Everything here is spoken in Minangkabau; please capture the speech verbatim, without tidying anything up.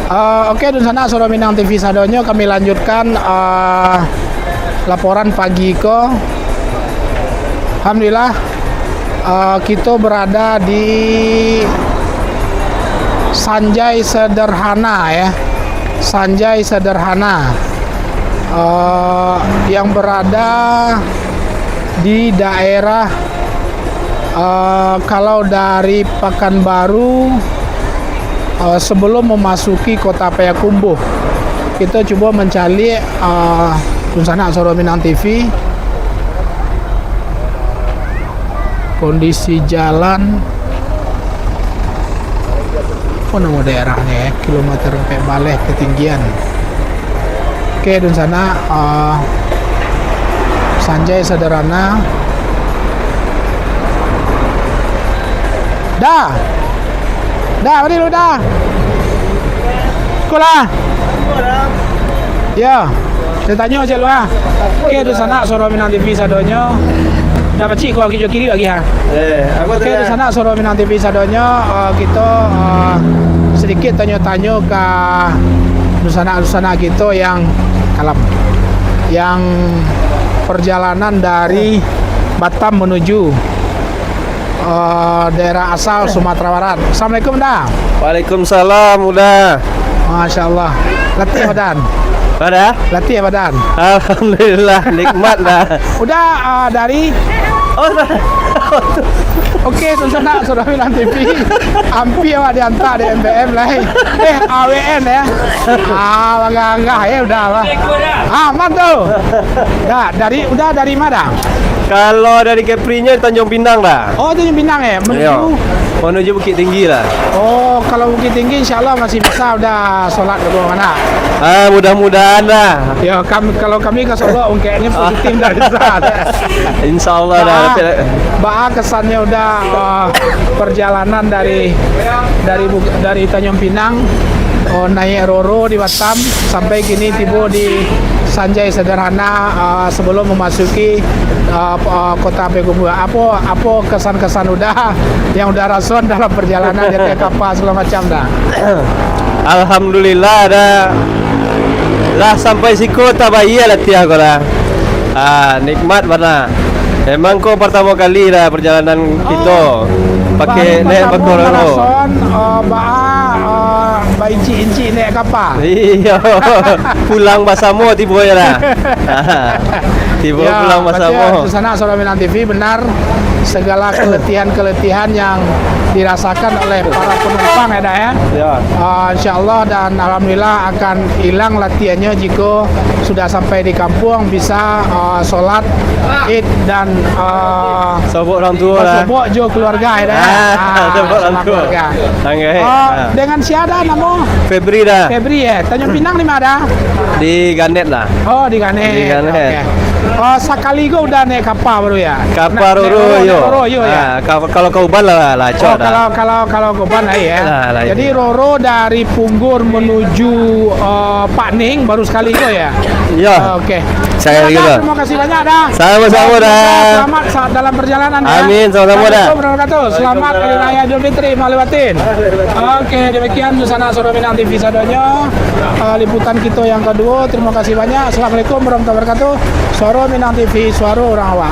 Ah, oke, dunsanak Suara Minang T V sadonyo, kami lanjutkan, ah, laporan pagi ko. Alhamdulillah, ah, kito berada di Sanjai Sederhana, ya. Sanjai Sederhana, ah, yang berada di daerah, eh, kalau dari Pekanbaru, eh, sebelum memasuki kota Payakumbuh. Kita cuba mencari, eh, dunsanak Suara Minang T V, kondisi jalan. Apa nama daerahnyo, ya? Kilometer ampek baleh ketinggian. Oke, dunsanak, eh, Sanjai Sederhana. Dah. Dah, bari lu dah. Sekolah. Ya. Saya tanyo cek lu ah. Oke, dunsanak Suara Minang T V sadonyo. Dah pacik ko kiri lagi ha. Eh, apa tu? Oke, dunsanak Suara Minang T V sadonyo, eh, kito, eh, sedikit tanyo-tanyo ka dunsanak-dunsanak kito yang kalam, yang perjalanan dari Batam menuju, eh, daerah asal Sumatera Barat. Assalamualaikum, Da. Waalaikumsalam, Uda. Masya Allah. Latih badan. Pada? Latih badan. Alhamdulillah, nikmat dah. Uda, ah, dari? Oh, dah. Oke, dunsanak Suara Minang T V. Ampia awak diantak di M B M lah. Eh, A W N ya. Ah, bangga-bangga ya Uda lah. Ah, aman tu. Dah, dari, Uda dari mana? Kalau dari Kepri-nyo Tanjung Pinang dah. Oh, Tanjung Pinang ya? Menuju? Iyo. Menuju Bukittinggi lah. Oh, kalau Bukittinggi insya Allah masih bisa Uda sholat dulu, anak. Ah, mudah-mudahan lah. Ya, kami, kalau kami ka Solok, ungkeknyo positif dah bisa. Insya Allah dah. Baa, baa kesannyo Uda, eh, perjalanan dari, dari Buk-, dari Tanjung Pinang, oh, naik Roro di Batam, sampai kini tibo di Sanjai Sederhana, eh, sebelum memasuki, eh, eh, kota Payakumbuh. Apo, apo kesan-kesan Uda yang Uda rasoan dalam perjalanan di ateh kapa segala macam Uda? Alhamdulillah, dah, lah sampai siko tabayia latiah ko lah. Ah, nikmat bana. Emang ko partamo kali lah perjalanan kito pakai naik motor ko. Oh, baru partamo ngarasoan, eh, baa, eh, baincik-incik naik kapa. Iyo. Pulang basamo tibo yo lah. Tibo pulang basamo. Ya, batua, sanak Suara Minang T V, benar, segala keletihan-keletihan yang dirasakan oleh para penumpang, ya, Da, ya. Ya. Ah, insya Allah dan alhamdulillah akan hilang latihannya jika sudah sampai di kampung, bisa, ah, sholat Id dan, ah, sobok orang tua lah. Sobok jo keluarga, ya, Da, ya. Ah, sobok orang tua. Keluarga. Tangga, eh. Ah, dengan siapa nama? Febri, Da. Febri, ya. Tanjung Pinang di mana? Di Ganet lah. Oh, di Ganet. Di Ganet. Oke. Oh, sakali ko Uda naik kapa baru ya? Kapa Roro, yo. Roro, yo, ya. Ah, ka-, kalau ka Uban lah, lah, cok. Oh, kalau, kalau, kalau ka Uban lah, ya. Lah, lah, ya. Jadi Roro dari Punggur menuju, eh, Pak Ning baru sakali ko ya? Iya. Oke. Sakali ko. Terima kasih banyak, Da. Sama-sama, Da. Selamat sa-, dalam perjalanan, Da. Amin, sama-sama, Da. Assalamualaikum warahmatullahi wabarakatuh. Selamat Hari Raya Idul Fitri, Maulid Batin. Oke, demikian sanak Suara Minang T V sadonyo. Eh, liputan kita yang kedua. Terima kasih banyak. Assalamualaikum warahmatullahi wabarakatuh. Suara Minang T V, suara orang awak.